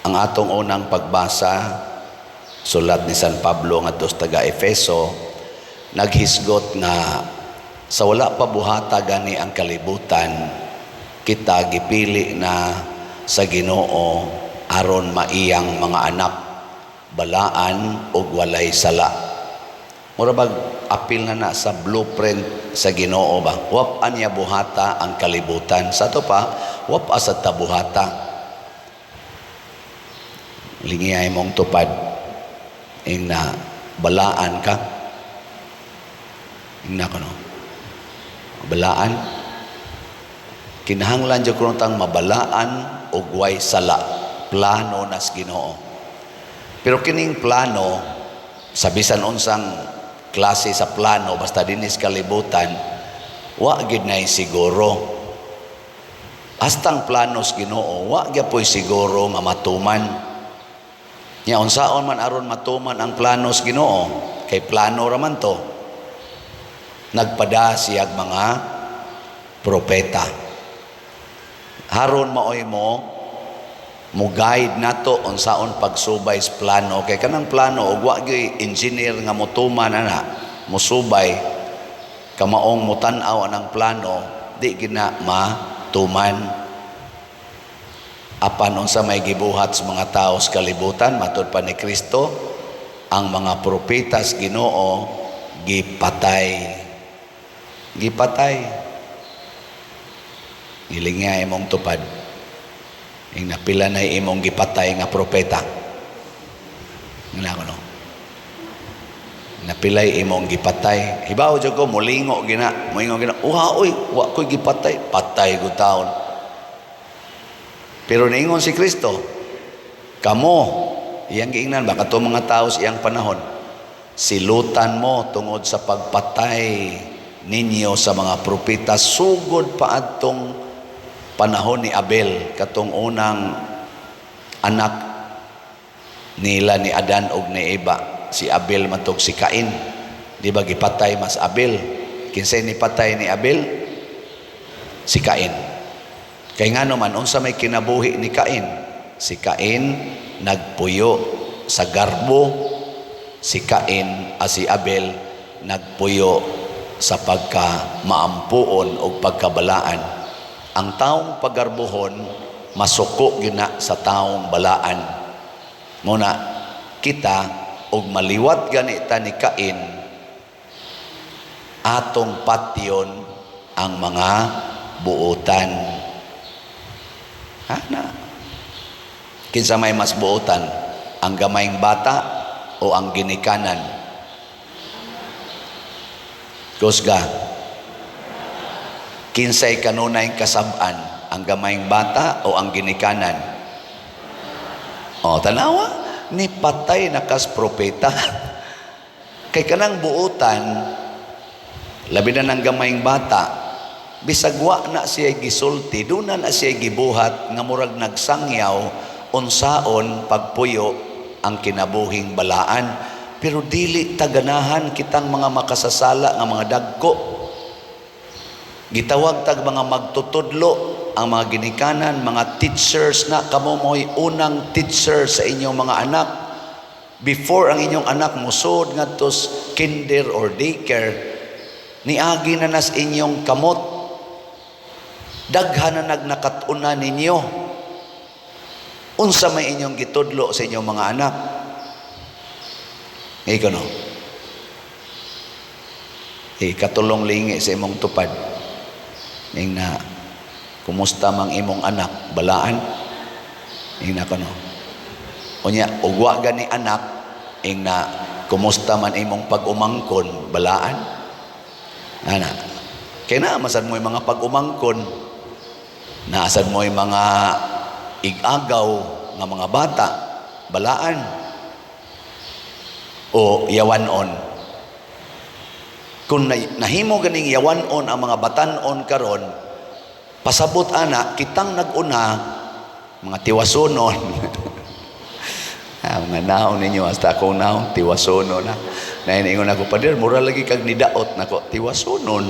Ang atong unang pagbasa, sulat ni San Pablo ngadto sa taga Efeso, naghisgot nga sa wala pa buhata gani ang kalibutan, kita gipili na sa Ginoo aron maiyang mga anak, balaan ug walay sala. Mura bag apil na na sa blueprint sa Ginoo ba. Wa pa niya buhata ang kalibutan. Sa ato pa, wa pa sad ta buhata. Lingiyay mong tupad. Ing na balaan ka. Ing na kuno. Balaan. Kinahanglan jud kuno tang mabalaan og way sala. Plano nas Ginoo. Pero kining plano, sa bisan unsang klase sa plano, basta dinis kalibutan, wa gid nay siguro. Hastang planos Ginoo, wa gyapoy siguro nga matuman. Nya unsaon man aron matuman ang planos Ginoo? Kay plano ra man to. Nagpada siyag mga propeta. Haron maoy mo guide nato unsaon pagsubay sa plano, kay kanang plano og wa gyud engineer nga motuman ana, mosubay kamaong motan-aw anang plano, di gina matuman. Apan unsa may gibuhat sa mga tao sa kalibutan? Matud pa ni Kristo, ang mga propetas Ginoo gipatay, gipatay. Gilingya imong tupad. Ing napila na imong gipatay nga propeta. Ngana ko no. Napilay imong gipatay. Hibaw jud ko mulingo gina, moingon gina, "Uha oy, wa ko'y gipatay, patay gud taon." Pero niingon si Kristo, kamo, iyang giingnan ba kato mga tao sa iyang panahon, silutan mo tungod sa pagpatay ninyo sa mga propeta sugod pa adtong panahon ni Abel, katong unang anak nila ni Adan og ni Eva, si Abel matog si Cain. Di ba gipatay mas Abel? Kinsay ni patay ni Abel? Si Cain. Kay ngano man, unsa may kinabuhi ni Cain? Si Cain nagpuyo sa garbo, si Cain a si Abel nagpuyo sa pagka maampuon o pagkabalaan. Ang taong pagarbuhon masuko gina sa taong balaan. Muna kita og maliwat ganita ni Cain, atong patyon ang mga buotan. Ana. Kinsa may mas buotan? Ang gamayng bata o ang ginikanan? Kusga. Kinsay kanunay kasab-an? Ang gamayng bata o ang ginikanan? O, tanawa. Ni patay na kas propeta. Kay kanang buotan, labi na ng gamayng bata, bisag wa na siya gisulti, doon na siya gibuhat nga murag nagsangyaw unsaon pagpuyo ang kinabuhing balaan. Pero dili taganahan kitang mga makasasala nga mga dagko. Gitawag tag mga magtutudlo ang mga ginikanan, mga teachers na kamo mo'y unang teacher sa inyong mga anak. Before ang inyong anak musod ngadto sa kinder or daycare, niagi na nas inyong kamot. Daghan na nagnakatuna ninyo. Unsa may inyong gitudlo sa inyong mga anak? Ikaw no? Ikatulong lingi sa imong tupad. Ing na, kumusta mang imong anak? Balaan? Ing na kono. Unya, ugwa gani anak, ing na, kumusta man imong pag-umangkon? Balaan? Ana. Kaya na, masad mo yung mga pag-umangkon, naasad mo yung mga igagaw nga mga bata, balaan? O yawanon? Kung nahimo ganing yawanon ang mga batanon karon, pasabot ana kitang nag-una mga tiwasonon. Ah, mga naon ninyo, hasta akong naon tiwasonon na. Naingon ako, "Pader, mura lagi kag nidaot nako tiwasonon."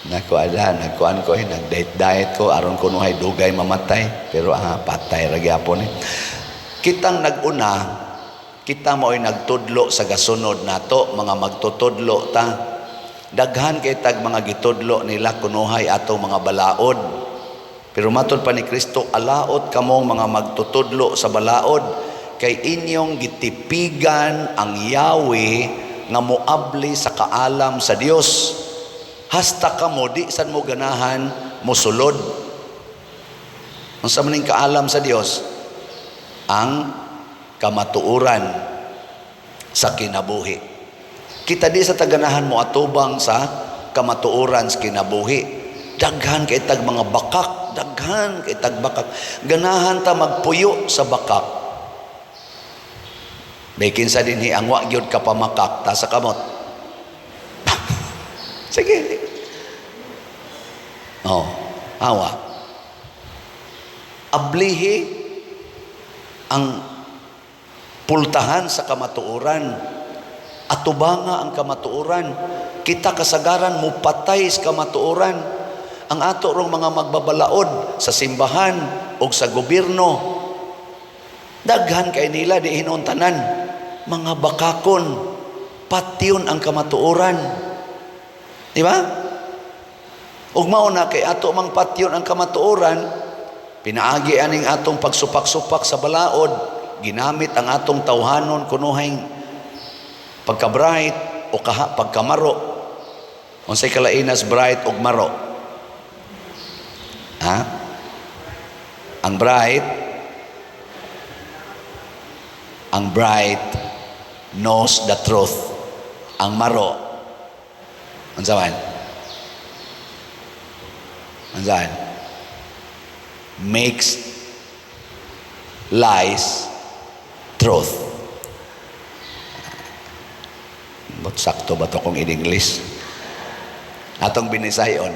Nako ala, nagkuan ko eh, nag-diet-diet ko aron kunuhay dugay mamatay, pero patay ra gyapon eh. Kitang nag-una, kita mao'y nagtudlo sa gasunod nato, mga magtutudlo ta. Daghan kay tag mga gitudlo nila kunuhay atong mga balaod. Pero matod pa ni Kristo, alaot kamong mga magtutudlo sa balaod kay inyong gitipigan ang Yahweh nga moabli sa kaalam sa Dios. Hasta kamo di sad mo ganahan mosulod. Unsa man ning kaalam sa Dios? Ang kamatuoran sa kinabuhi. Kita di sa taganahan mo atubang sa kamatuoran sa kinabuhi. Daghan kay tag mga bakak, daghan kay tag bakak. Ganahan ta magpuyo sa bakak. May kinsa dinhi ang wa gyud ka pamakak ta sa kamot. Sige. Oh, awa. Ablihi ang pultahan sa kamatuoran. Atubanga ang kamatuoran. Kita kasagaran mupatay sa kamatuoran. Ang ato rong mga magbabalaod sa simbahan o sa gobyerno. Daghan kay nila di hinuon tanan. Mga bakakon, patyon ang kamatuoran. Di ba? Ug mao na kay ato mang patyon ang kamatuoran, pinaagi aning atong pagsupak-supak sa balaod, ginamit ang atong tawhanon kunuhay pagka-bright o kaha, pagkamaro. Unsay kalainas bright ug maro? Ha? Ang bright knows the truth. Ang maro, unsa man? Unsa man? Makes lies truth. But sakto ba to kung in English? Atong binisayon.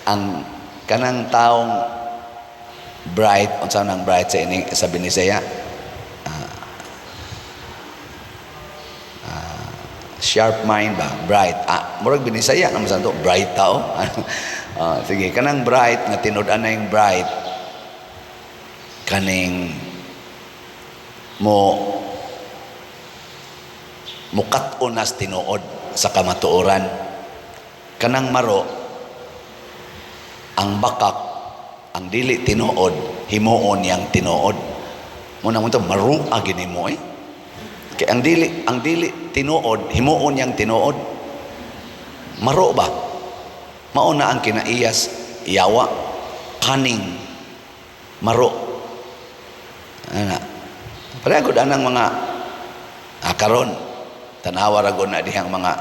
Ang kanang taong bright, unsa nang bright sa ini sa Binisaya? Sharp mind ba? Bright. Murag Binisaya naman sa to, bright tao. Sige, kanang bright nga tinud-an na yung bright kaning mo mukat-unas tinuod sa kamatuoran. Kanang maro, ang bakak, ang dili tinuod, himuon niyang tinuod. Muna mo to marua gini mo eh. Kay ang dili tinuod, himuon niyang tinuod. Maro ba? Mao na ang kinaiyas yawa, kaning maro. Ana. Pareho gud anang mga karon tanawa ra gud na dihang mga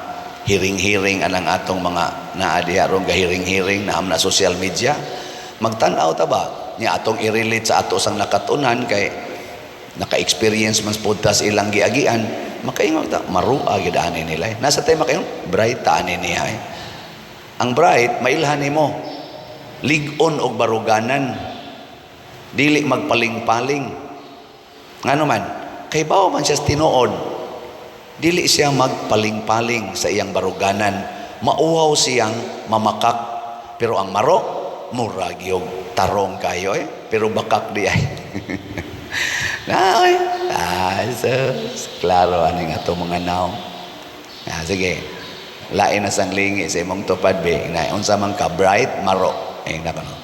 hiring-hiring anang atong mga naa diha ron gahiring-hiring na na social media. Magtan-aw ta ba niya atong i-relate sa ato sang nakatunan kay naka-experience man pud ta sa ilang giagian, makaingon ta, marua gid ani nila eh. Nasa tayo makaingon, bright ta ani niya eh. Ang bright mailhan nimo, lig-on og baruganan, dili magpaling-paling. Ngano man kay bawo man siya sa tinuod, dili siya magpaling-paling sa iyang baruganan, mauhaw siyang mamakak. Pero ang maro, murag yung tarong kayo eh, pero bakak di ay. Na oy, sus, klaro ani nga to mga naong. Sige, lain na sang lingi sa imong tupad be ina, unsa man ka, bright, maro eh, na kono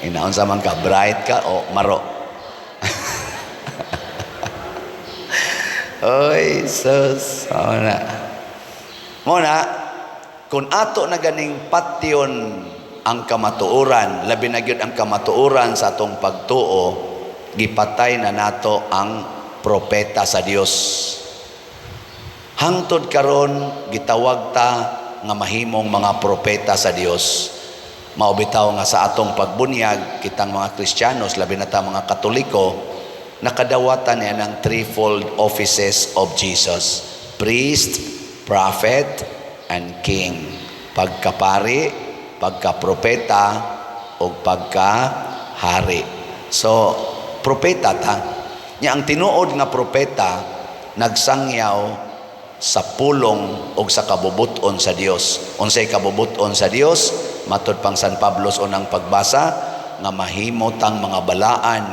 ina, unsa man ka, bright ka o maro? Oy, sus, mao na. Mo na, kung ato na ganing patyon ang kamatuoran, labi na gyud ang kamatuoran sa atong pagtuo, gipatay na nato ang propeta sa Dios. Hangtod karon gitawag ta nga mahimong mga propeta sa Dios. Mao bitaw nga sa atong pagbunyag, kitang mga Kristiyanos, labi na ta mga Katoliko, nakadawatan niya ng threefold offices of Jesus: priest, prophet, and king. Pagkapari, pagkapropeta, o pagkahari. So, propeta ta. Nya ang tinuod nga propeta, nagsangyaw Sa pulong og sa kabubut-on sa Dios. Unsay kabubut-on sa Dios? Matud pang San Pablo sa unang pagbasa nga mahimo tang mga balaan,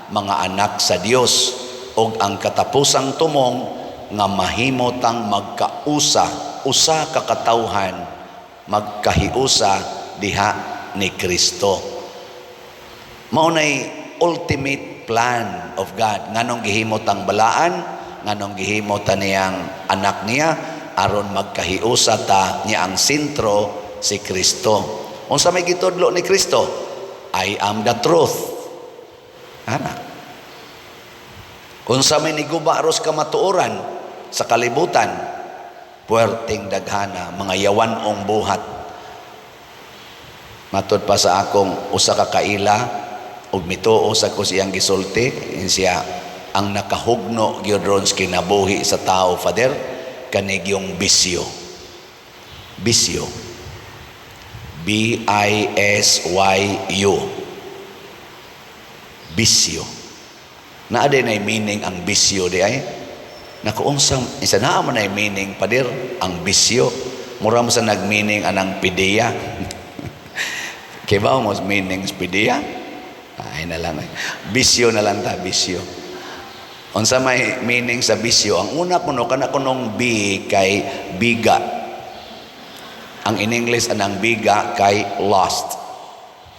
mga anak sa Dios, ug ang katapusang tumong nga mahimo tang magkausa, usa ka katawhan, magkahiusa diha ni Kristo. Mao nay ultimate plan of God. Nganong gihimo tang balaan, nganong gihimo ta niyang anak niya, aron magkahiusa ta niya, ang sentro si Kristo. Unsa may gitudlo ni Kristo? "I am the truth." Ana. Unsa may niguba aros kamatuoran sa kalibutan? Puwerteng daghana, mga yawan-ong buhat. Matud pa sa akong usa ka kaila ug mituo sa ko siyang gisulti siya, ang nakahugno gyud ron sa kinabuhi sa tao, Father, kani gyung bisyo. Bisyo. BISYU. Bisyo. Naa diay na meaning ang bisyo di ay? Naku, unsa isa naa man ay meaning, Pader, ang bisyo? Mura mo sa nag-meaning anang pideya. Kay ba mo meaning pideya? Ay na lang. Bisyo na lang ta, bisyo. Unsa may meaning sa bisyo? Ang una kuno, kana kunong B kay biga. Ang in English anang biga kay lust.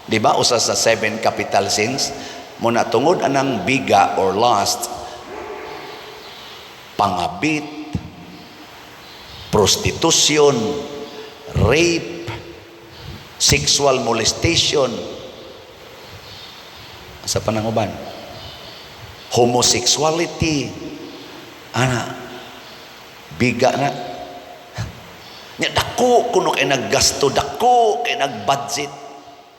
Di ba usa sa seven capital sins? Muna tungod anang biga or lust, pangabit, prostitution, rape, sexual molestation, sa pananguban, homosexuality, ana, biga na. Nya dako kuno kay naggasto, dako kay nagbudget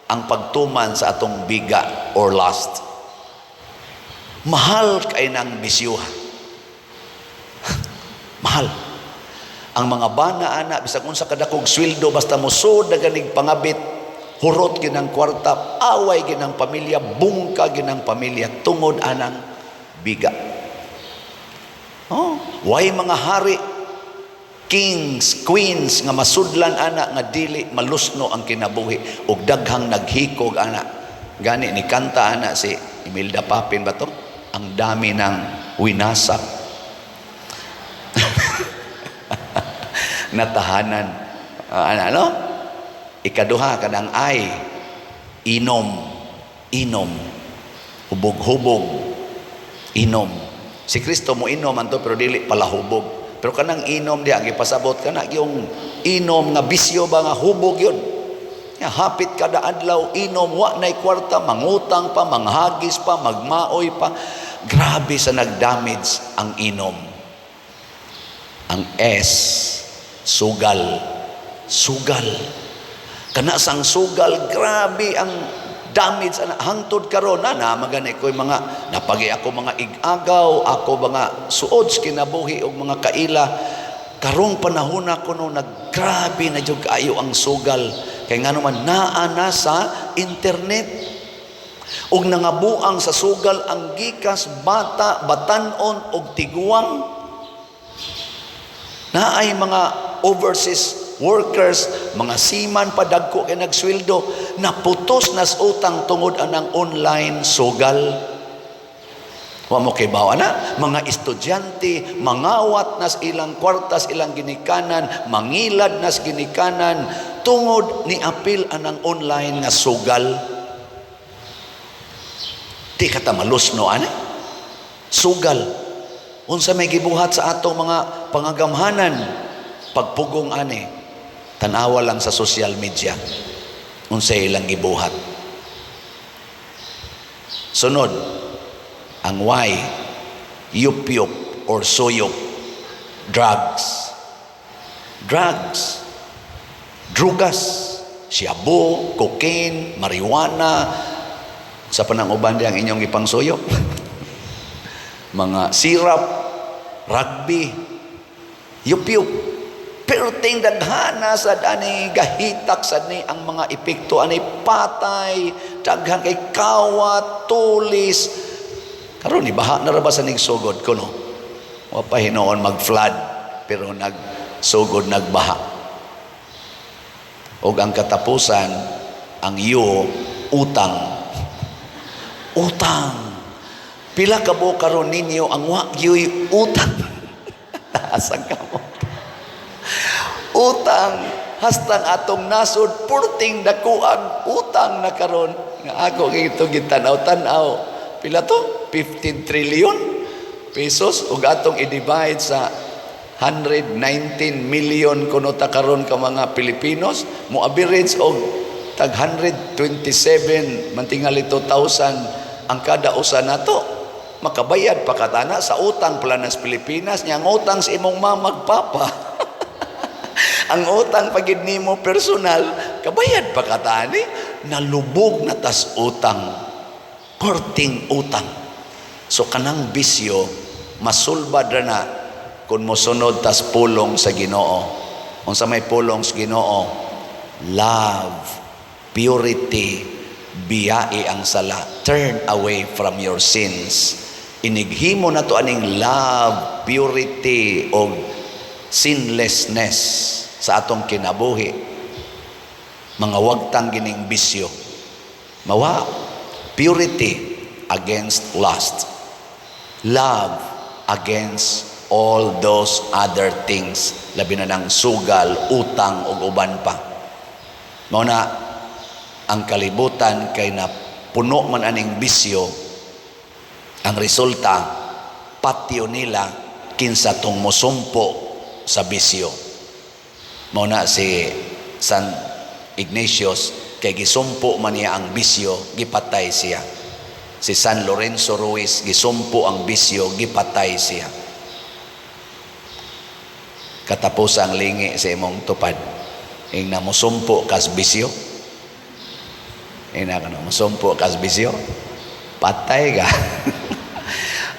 ang pagtuman sa atong biga or lust. Mahal kay nang bisyo. Mahal. Ang mga bana ana, bisag unsa kadakog sweldo, basta mosud na ganig pangabit, hurot ginang kwarta, away ginang pamilya, bungka ginang pamilya tungod anang biga. Oh, way mga hari, kings, queens nga masudlan ana nga dili malusno ang kinabuhi ug daghang naghikog ana. Gani ni kanta ana si Imelda Papin ba to? Ang dami ng winasak na tahanan. Ano, ano? Ikaduha, kanang ay inom, inom, hubog-hubog, inom. Si Kristo mo inom man to pero dili pala hubog. Pero kanang inom diya gipasabot kana yung inom nga bisyo ba, nga hubog yun. Ya, hapit kada adlaw inom, wa nay kwarta, mangutang pa, manghagis pa, magmaoy pa. Grabe sa nagdamage ang inom. Ang S, sugal. Sugal. Kana sang sugal, grabe ang damage ana hangtod karon na na magani ko'y mga napagi ako mga igagaw ako, mga suod sa kinabuhi og mga kaila. Karong panahon ako no, naggrabe na jud kaayo ang sugal, kay ngano man naa na sa internet ug nangabuang sa sugal ang gikas bata, batanon og tiguang. Naay mga overseas workers, mga seaman pa, dagko kay nagsweldo, naputos nas utang tungod anang online sugal. Wa mo kay bawa na, mga estudyante, mangawat nas ilang kwartas ilang ginikanan, mangilad nas ginikanan, tungod ni apil anang online nga sugal. Di ka ta malusno ana. Sugal. Unsa may gibuhat sa atong mga pangagamhanan pagpugong ani? Tanawa lang sa social media unsay ilang gibuhat. Sunod, ang Y, yup-yup or suyop, drugs. Drugs. Drugas. Shabu, cocaine, marijuana, sa panang uban di ang inyong ipangsuyop. Mga syrup, rugby, yup-yup. Perting daghana sa ani gahitak sa ni ang mga epekto ani, patay, daghan kay kawat, tulis. Karon ni baha na ra ba sa ning sugod kuno? Wa pa hinuon mag-flood. Pero nagsugod nagbaha. Og ang katapusan, ang U, utang. Utang. Pila ka buok karon ninyo ang wa gyoy utang? Taas ang kamot. Utang hastang atong nasod purting dakuang utang na karon nga ako gito gitanaw tan-aw, pila to? 15 trillion pesos. Ug atong i-divide sa 119 million kuno ta karon ka mga Pilipinos, mo average og tag 127 man tingali 2,000 ang kada usa nato. Makabayad pa katana sa utang Planas Pilipinas niya, ang utang sa imong mama, papa, ang utang pagid nimo personal, kabayad pa katani. Nalubog na tas utang, perting utang. So kanang bisyo, masulbad ra na kung mosunod tas pulong sa Ginoo. Unsa may pulong sa Ginoo? Love, purity, biyai ang sala, turn away from your sins. Inighimo na to aning love, purity og sinlessness sa atong kinabuhi, mga wagtang gining bisyo mawa. Purity against lust, love against all those other things, labi na ng sugal, utang ug uban pa. Mao na ang kalibutan kay na puno man aning bisyo. Ang resulta, patyo nila kinsa tong mosumpo sa bisyo. Mao na si San Ignatius, kay gisumpo man niya ang bisyo, gipatay siya. Si San Lorenzo Ruiz, gisumpo ang bisyo, gipatay siya. Katapusang lingi sa imong tupad. Ing na mosumpo kas bisyo. Ing na kano mosumpo kas bisyo. Patay ka.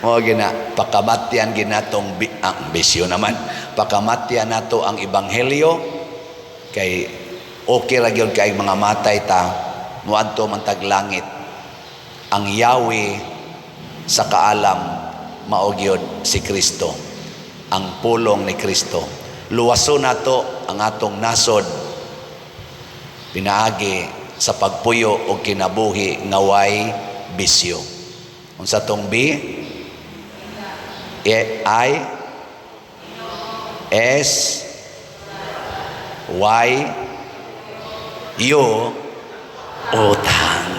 Mao gina pakamatyan ginatong ang bisyo naman. Pakamatyan nato ang ebanghelyo kay okay ra gyud kay mga matay ta, moadto man tag langit. Ang Yahweh sa kaalam mao gyud si Kristo. Ang pulong ni Kristo. Luwason nato ang atong nasod pinaagi sa pagpuyo og kinabuhi nga way bisyo. Unsa tong B? E, I, S, Y, U, utang.